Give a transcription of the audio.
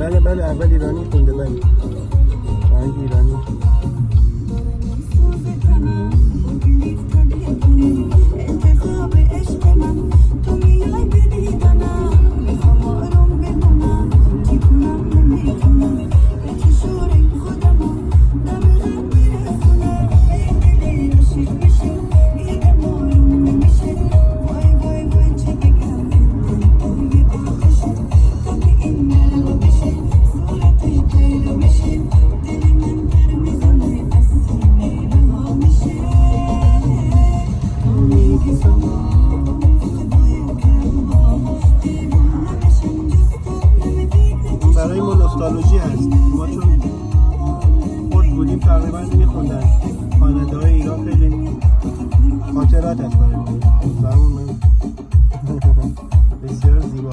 بله بله، اول ایرانی خونده. بله، آهنگ ایرانی. سوز تنم با گریفتن کنی انتخاب عشق من تو میای به دیدنم میخوام آروم بمونم چی کنم نمیتونم به چه شوری خودمو دم غم برسونم ای دلی عاشق میشه یه دم آروم نمیشه وای وای وای چه بگم این یه آتشه تا که این نرم بشه صورتش پیدا میشه دل من پر میزنه از سینه رها میشه تو میگی دیوانه بشم جز تو نمیبینه. برای ما نوستالژی هست. ما چون خرد بودیم تقریبا میخوندن خواننده های ایران. خیلی خاطرات هست برای ما. زمان من بسیار زیبا.